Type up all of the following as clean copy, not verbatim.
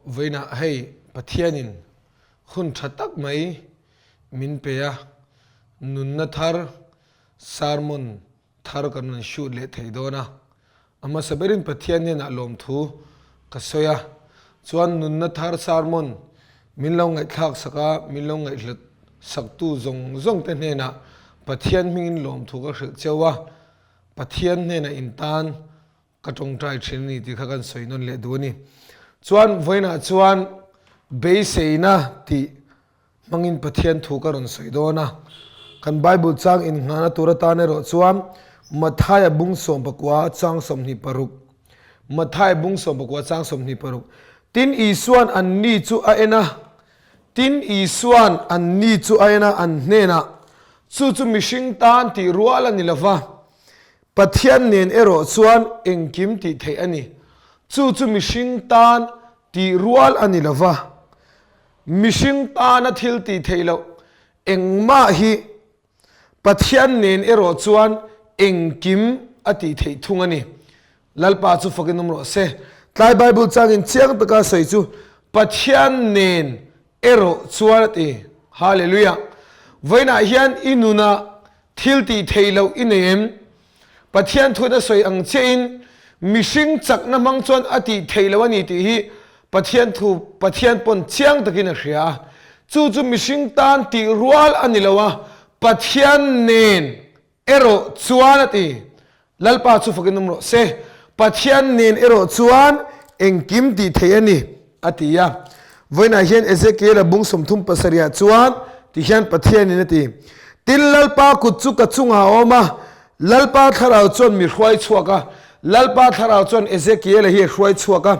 Vawiinah hei Pathianin hun tha tak mai min pe a, nunna thar sermon thar kan rawn shoot leh thei dawn a. A hmasa berin Pathian hnenah lawmthu ka sawi a, chuan nunna thar sermon min lo ngaihthlak sak a, min lo ngaihhlut saktu zawng zawng te hnenah Pathian hmingin lawmthu ka hrilh cheu a, Pathian hnenah intan Ka tawngtai thin a ni tih kha kan sawi nawn leh duh a ni. Chuan vawiinah chuan beiseina tih hmangin Pathian thu ka rawn sawi dawn a. Kan Bible chang innghahna tur atan erawh chuan Mathaia bung 14 chang 26 Mathaia bung 14 chang 26 Tin Isuan anni chu a en a, Tin Isuan anni chu a en a, an hnenah, Chu chu mihring tan tih rual a ni lo va, Pathian nen erawh chuan engkim tih theih a ni. Chu chu mihring tan tih rual a ni lo va. Mihring tana thil tih theih loh engmah hi Pathian nen erawh chuan engkim a tih theih thung a ni. Lalpa chu fakin awm rawh se. Tlai Bible changin chiang taka sawi chu Pathian nen erawh chuan a ti. Hallelujah! Vawiinah hian i nunah thil tih theih loh i nei em? Pathian thuin a sawi ang chiahin mihring chakna hmang chuan a tih theih loh a ni tih hi Pathian thu Pathian pawn chiang takin a hria a. Chu chu mihring tan tih rual a ni lo a, Pathian nen erawh chuan a ti. Lalpa chu fakin awm rawh se. Pathian nen erawh chuan engkim tih theih a ni, a ti a. Vawiinah hian Ezekiel-a bung 37 ah chuan ti hian Pathianin a ti, Tin, Lalpa kut chu ka chungah a awm a, Lalpa thlarau chuan mi hruai chhuak a. Lalpa thlarau chuan Ezekiel-a hi a hruai chhuak a,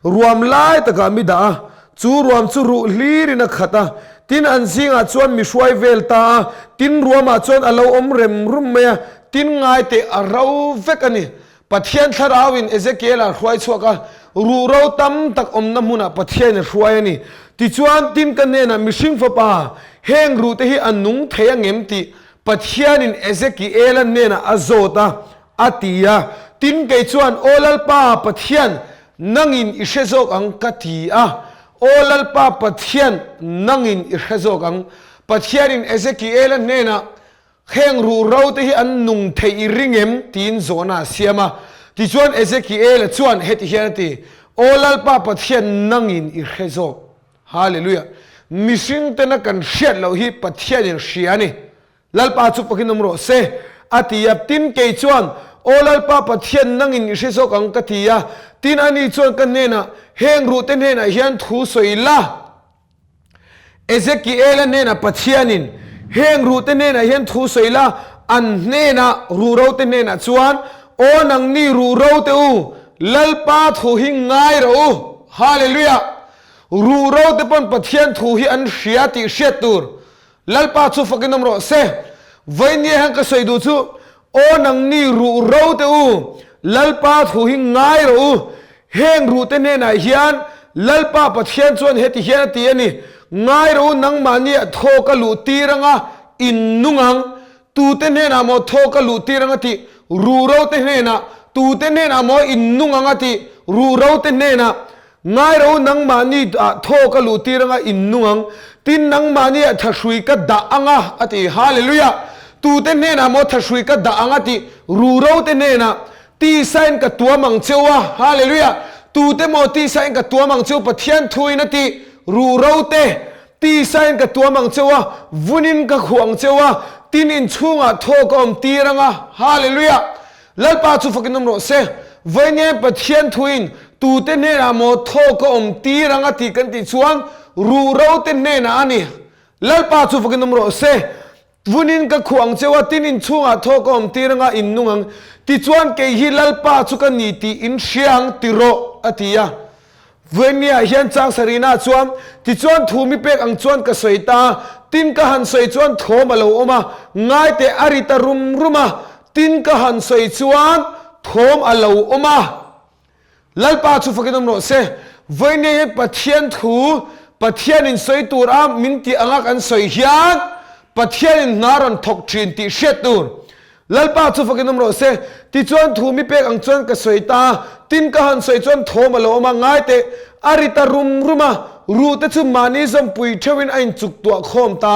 ruam lai takah mi dah a, chu ruam chu ruh hlirin a khat a. Tin, an zingah chuan mi hruai vel ta a, tin ruamah chuan a lo awm rem rum mai a, tin ngaite a ro vek a ni. Pathian thlarauin Ezekiel-a hruai chhuak a, ruh ro tam tak awmna hmunah Pathianin a hruai a ni. Tichuan, tin ka hnenah mihring fapa, heng ruhte hi a nung thei a ngem tih Pathianin Ezekiel-a hnenah a zawt a, a ti a. Tin kei chuan, Aw Lalpa Pathian, nangin i hre zawk ang ka ti a. Aw Lalpa Pathian, nangin i hre zawk ang. Pathianin Ezekiel-a hnenah, Heng ruh ro te hi an nung theih i ring em? tiin zawhna a siam a. Tichuan Ezekiel-a chuan heti hian a ti, Aw Lalpa Pathian, nangin i hre zawk. Hallelujah! Mihring tena kan hriat loh hi Pathianin hria a ni. Lalpa chu pakin awm rawh se, a ti a. Tin, kei chuan, Aw Lalpa Pathian, nangin i hre zawk ang, ka ti a. Tin, ani chuan ka hnenah, Heng ruhte hnenah hian thu sawi la. Ezekiel-a hnenah Pathianin, Heng ruhte hnenah hian thu sawi la, an hnenah, ruhrote hnenah chuan, Aw nangni ruhrote u, Lalpa thu hi ngai rawh u. Hallelujah! Ruhrote pawn Pathian thu hi an hria tih hriat tur. Lalpa chu fakin awm rawh se. Vawinia hian ka sawi duh chu, Aw nangni ruh ro te u, Lalpa thu hi ngai rawh u. Heng ruh te hnenah hian Lalpa Pathian chuan heti hian a ti a ni, Ngai rawh u, nangmahni ah thaw ka luh tir anga in nung ang. Tute hnenah maw thaw ka luh tir anga tih, ruh ro te hnenah, tute hnenah maw in nung anga tih, ruh ro te hnenah. Ngai ro nangmahni ah thaw ka luh tir anga in nung ang, tin nangmahni ah thahrui ka dah anga a ti. Hallelujah! Tute hnenah maw thahrui ka dah ang a ti, ruro te hnenah tisa in ka tuam ang cheu a. Hallelujah! Tute maw tisa in ka tuam ang cheu Pathian thu in a ti, ruro te tisa in ka tuam ang cheu a, vun in ka khuh ang cheu a, tin in chhungah thaw ka awm tir anga. Hallelujah! Lalpa chu fakin awm rawh se. Vawinia Pathian thuin tute hnenah maw thaw ka awm tir ang a tih kan tih chuan ruhro te hnenah a ni. Lalpa chu fakin awm rawh se. Vunin ka khuh ang cheu a, tin inchhungah thaw ka awm tir anga in nung ang. Tichuan kei hi Lalpa chu ka ni tih in hria ang ti rawh, a ti a. Vawinia hian chang sarihna chuan, Tichuan thu mi pek ang chuan ka sawi ta a, tin ka han sawi chuan thawm a lo awm a, ngaite a ri ta rum rum a, tin ka han sawi chuan thawm a lo awm a. Lalpa chu fakin awm rawh se. Vawinia hian Pathian thu, Pathianin sawi tur a min tih anga kan sawi hian Pathianin hna rawn thawk thin tih hriat tur. Lalpa chu fakin awm rawh se. Tichuan thu mi pek ang chuan ka sawi ta a, tin ka han sawi chuan thawm a lo awm a, ngai teh, a ri ta rum rum a, ruh te chu mahni zawmpui theuhin a inchuk tuah khawm ta.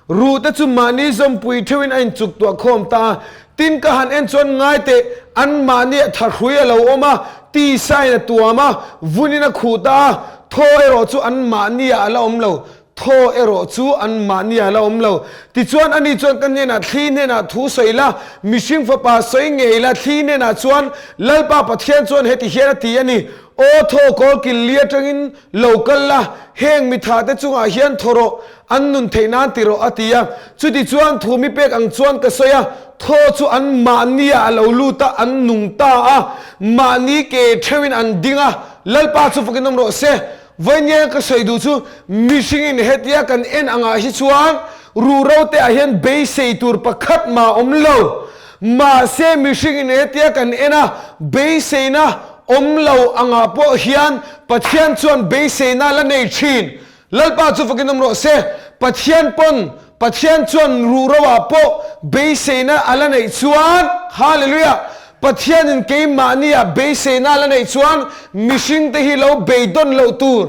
Ruh te chu mahni zawmpui theuhin a inchuk tuah khawm ta a, tin ka han en chuan ngai teh, an mahniah thahrui a lo awm a, tisain a tuam a, vunin a khuh ta a, thaw erawh chu an mahniah a la awm lo. Thaw erawh chu an mahni a la awm lo. Tichuan ani chuan ka hnenah thli hnenah thu sawi la, mihring fapa sawi ngei la, thli hnenah chuan Lalpa Pathian chuan heti hian a ti a ni, Aw thaw kawl kil li atangin lo kal la, heng mitha te chungah hian thaw rawh, an nun theih nan ti rawh a ti a. Chutichuan thu mi pek ang chuan ka sawi a, thaw chu an mahni ah a lo lut a, an nung ta a, mahni ke theuhin an ding a, Lalpa chu fakin awm rawh se. Vawinia ka sawi duh chu mihringin hetia kan en angah hi chuan ruhro te ah hian beisei tur pakhat mah awm lo. Mahse mihringin hetia kan en a beiseina awm lo angah pawh hian Pathian chuan beiseina la nei thin. Lalpa chu fakin awm rawh se. Pathian pawn Pathian chuan ruhro ah pawh beiseina a la neih chuan Hallelujah! Pathianin keimahnia beiseina la neih chuan mihringte hi lo beidawn loh tur.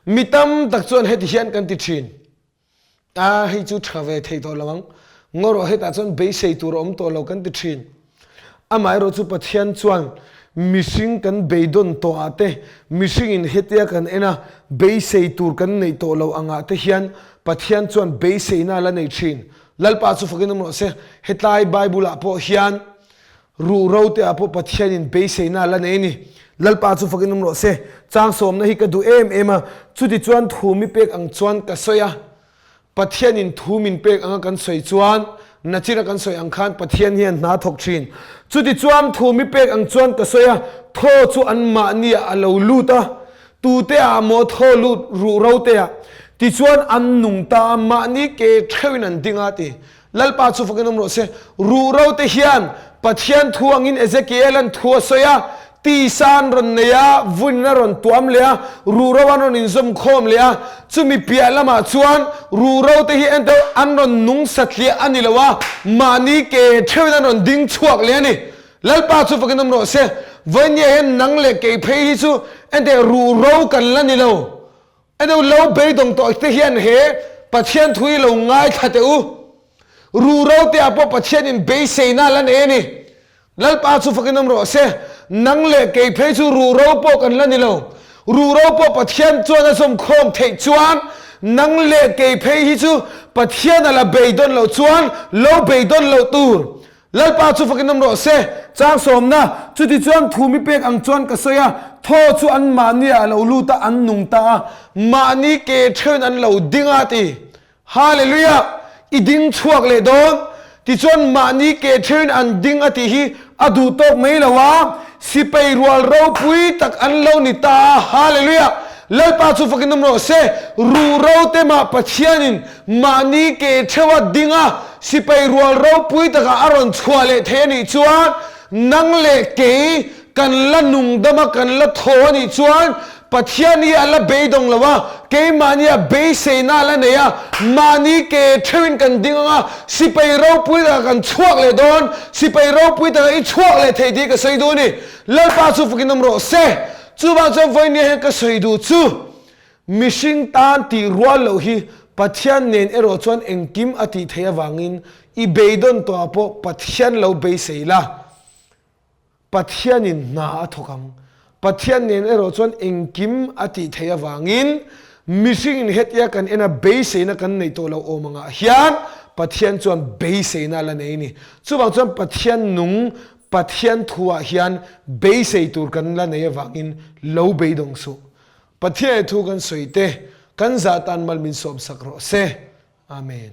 Mi tam tak chuan heti hian kan ti thin, A, hei chu tha ve thei tawh lo ang, ngaw rawh hetah chuan beisei tur a awm tawh lo kan ti thin. Amaherawh chu Pathian chuan mihring kan beidawn tawh ah te, mihringin hetia kan en a beisei tur kan neih tawh lo angah te hian Pathian chuan beiseina la nei thin. Lalpa chu fakin awm rawh se, hetlai Bible ah pawh hian ruh ro te ah pawh Pathianin beiseina a la nei a ni. Lalpa chu fakin awm rawh se, chang sawmna hi ka duh em em a, chuti chuan thu mi pek ang chuan ka sawi a, Pathianin thu min pek anga kan sawi chuan nachina kan sawi ang khan Pathian hian hna thawk thin. Chuti chuan thu mi pek ang chuan ka sawi a, thaw chu an mahni ah a lo lut a, Tute ah maw thaw lut ruh ro te ah tichuan an nung ta a mahni ke theuhin an ding a ti. Lalpa chu fakin awm rawh se. Ruh ro te hian Pathian thu angin Ezekiel an thu a sawi a, tisa an rawn nei a, vun a rawn tuam leh a, ruh ro an rawn inzawm khawm leh a, chumi piah lamah chuan ruh ro te hi entawh an rawn nung satliah a ni lo a, mahni ke theuhin an rawn ding chhuak leh a ni. Lalpa chu fakin awm rawh se. Vawinia hian nang leh kei phei hi chu enteh ruh ro kan la ni lo. Enteh lo beidawng tawh te hian he Pathian thu hi lo ngaithla teh u. Ruh ro te ah pawh Pathian in beiseina la nei a ni. Lalpa chu fakin awm rawh se. Nang leh kei phei chu ruh ro pawh kan la ni lo. Ruh ro pawh Pathian chuan a zawm khawm theih chuan nang leh kei phei hi chu Pathian a la beidawn loh chuan lo beidawn loh tur. Lalpa chu fakin awm rawh se. Chang sawmna, Chutichuan thu mi pek ang chuan ka sawi a, thaw chu an mahniah a lo lut a, an nung ta a, mahni ke theuhin an lo ding a ti. Hallelujah! I ding chhuak leh dawn. Tichuan mahni ke theuhin an ding a tih hi a duh tawk mai lo a, sipai rual ropui tak an lo ni ta a. Hallelujah! Lalpa chu fakin awm rawh se. Ruh ro te mah Pathianin Mahni ke theuha dinga sipai rual ropui takah a rawn chhuah leh thei a nih chuan nang leh kei kan la nung dam a, kan la thaw a nih chuan Pathian hi a la beidawng lo a, keimahnia beiseina a la nei a, mahni ke theuhin kan ding ang a, sipai ropui takah kan chhuak leh dawn, sipai ropui takah i chhuak leh thei tih ka sawi duh a ni. Lalpa chu fakin awm rawh se. Chuvang chuan vawinia hian ka sawi duh chu. Mihring tan tih rual loh hi Pathian nen erawh chuan engkim a tih theih avangin i beidawn tawhah pawh Pathian lo beisei la, Pathianin hna a thawk ang. Pathian nen erawh chuan engkim a tih theih avangin mihringin hetia kan en a beiseina kan neih tawh loh awm angah hian Pathian chuan beiseina a la nei a ni. Chuvang chuan Pathian nung, Pathian thuah hian beisei tur kan la nei avangin lo beidawng suh. Pathian thu kan sawi te kan zah tan mal min sawmsak rawh se. Amen.